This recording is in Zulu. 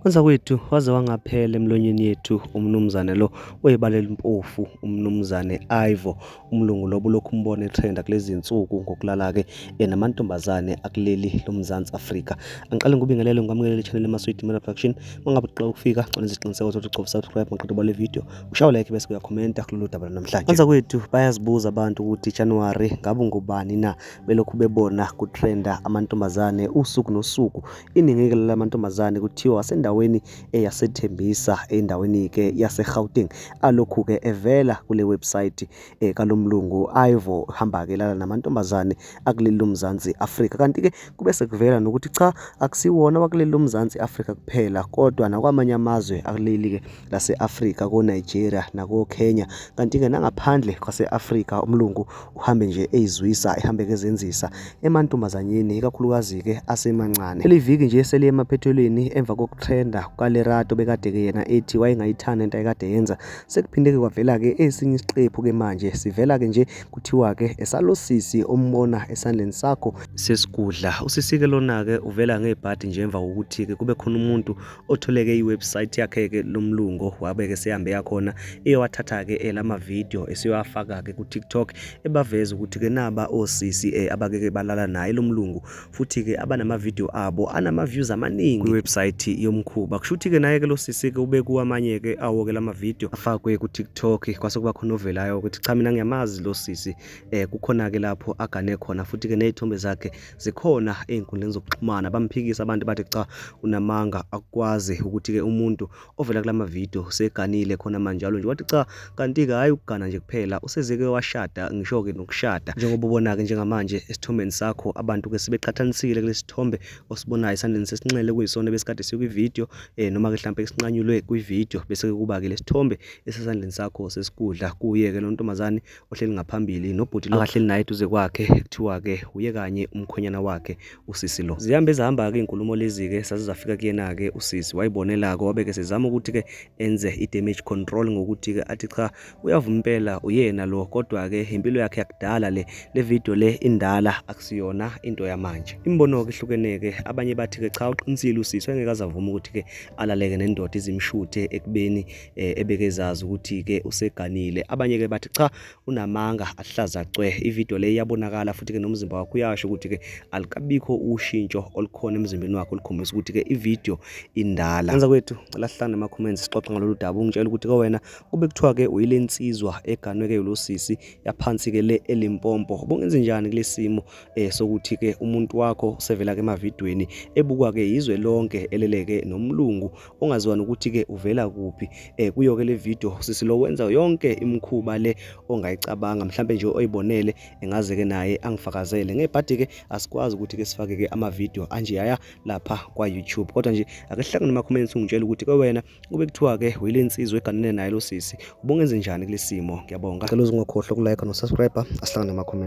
Kwenza kwethu waze wangaphela emlonyeni yethu umnumzane lo oyibalela impofu umnumzane Ivo umlungu lo bulokhu umbona etrenda kulezi zinsuku ngokulala-ke namantombazane akuleli loMzansi Afrika. Angiqale ngikubingelele ngikwamukele channel eMaswidi Media Production. Mangabe uqala ukufika ngicela isiqiniseko sokuthi ucofa subscribe maqeda ubale video ushawe like bese uyakhomenta kulolu daba namhlanje. Kwenza kwethu bayazibuza abantu ukuthi January ngabe ngubani na belokhu bebona kutrenda amantombazane usuku nosuku. Iningi-ke lalamantombazane kuthiwa asendaweni eyaseThembisa endaweni-ke yaseGauteng alokhu-ke evela kule website kalomlungu Ivo hamba-ke lala namantombazane akuleli loMzansi Afrika. Kanti-ke kube sekuvela nokuthi cha akusiwona wakuleli loMzansi Afrika kuphela kodwa nakwamanye amazwe akuleli-ke lase-Afrika ko-Nigeria nako-Kenya. Kanti-ke nangaphandle kwase-Afrika umlungu uhambe nje eyizwisa ehambe kezenzisa emantombazanyeni ikakhulukazi-ke asemancane. Leli viki nje seliye emaphethelweni emva kokutrenda kukaLerato bekade-ke yena ethi wayengayithanda into ayekade yenza. Sekuphinde-ke kwavela-ke esinye isiqephu-ke manje sivela-ke nje kuthiwa-ke esalosisi ombona esandleni sakho sesigudla. Usisi-ke lona-ke uvela ngebhadi nje emva kokuthi-ke kube khona umuntu otholeke i-website yakhe-ke lomlungu wabe-ke sehambe yakhona iyowathatha-ke lama-video esiyowafaka-ke ku-TikTok ebaveza ukuthi-ke naba osisi abake-ke balala naye lomlungu futhi-ke abanama-video abo anama-views amaningi kwi-website yomkhuba. Kusho ukuthi-ke naye-ke lo sisi-ke ube kuwamanye-ke awo-ke lama-video afakwe ku-TikTok kwase kuba khona ovelayo ukuthi cha mina ngiyamazi lo sisi kukhona-ke lapho agane khona futhi-ke ney'thombe zakhe zikhona ey'nkundleni zokuxhumana. Bamphikisa abantu bathi cha unamanga akukwazi ukuthi-ke umuntu ovela kulama video seganile khona manjalo nje. Wathi cha kanti-ke hhayi ukugana nje kuphela usezeke washada ngisho-ke nokushada. Njengoba ubona-ke njengamanje esithombeni sakho abantu-ke sebeqhathanisile kulesi sithombe osibonayo esandleni sesinxele kuyisona besikade sikwi-video noma-ke hlampe sinqanyulwe kwi-video bese-ke kuba-ke lesithombe esesandleni sakho sesikudla kuye-ke lo ntombazane ohleli ngaphambili nobhuti lo akahleli naye eduze kwakhe kuthiwa-ke uye kanye umkhwenyana wakhe usisi lo. Zihambe zahamba-ke iy'nkulumo lezi-ke saze zafika kuyena-ke usisi wayibonela-ke wabe-ke sezama ukuthi-ke enze i-damage control ngokuthi-ke athi cha uyavuma impela uyena lo kodwa-ke impilo yakhe yakudala le le video le indala akusiyona into yamanje. Imibono-ke ihlukene-ke abanye bathi-ke cha uqinisile usisi wayengeke aze avume ukuthi-ke alaleke nendoda izimshuthe ekubeni ebekezazi ukuthi-ke useganile. Abanye-ke bathi cha unamanga ahlaza cwe ivideo le iyabonakala futhi-ke nomzimba wakho uyasho ukuthi-ke alikabikho ushintsho olukhona emzimbeni wakho olukhombisa ukuthi-ke ivideo indala. Kwenza kwethu cela sihlangane ema-comments sixoxe ngalolu daba ungitshela ukuthi-ke wena kube kuthiwa-ke uyile nsizwa eganwe-ke lo sisi yaphansi-ke le eLimpopo ubungenze njani kule simo sokuthi-ke umuntu wakho usevela-ke emavidweni ebukwa-ke yizwe lonke eleleke nomlungu ongaziwa nokuthi-ke uvela kuphi kuyo-ke le video sisi lo wenza yonke imikhuba le ongayicabanga mhlampe nje oyibonele engaze-ke naye angifakazele ngebhadi-ke asikwazi ukuthi-ke sifake-ke ama-video anjeyaya lapha kwa-YouTube kodwa nje ake sihlangane ema-comments ungitshela ukuthi ke wena kube kuthiwa-ke uyile nsizwa eganene naye lo sisi ubungenze njani kule simo. Ngiyabonga, cela uzungakhohlwa ukulike no-subscribe asihlangane ema-comments.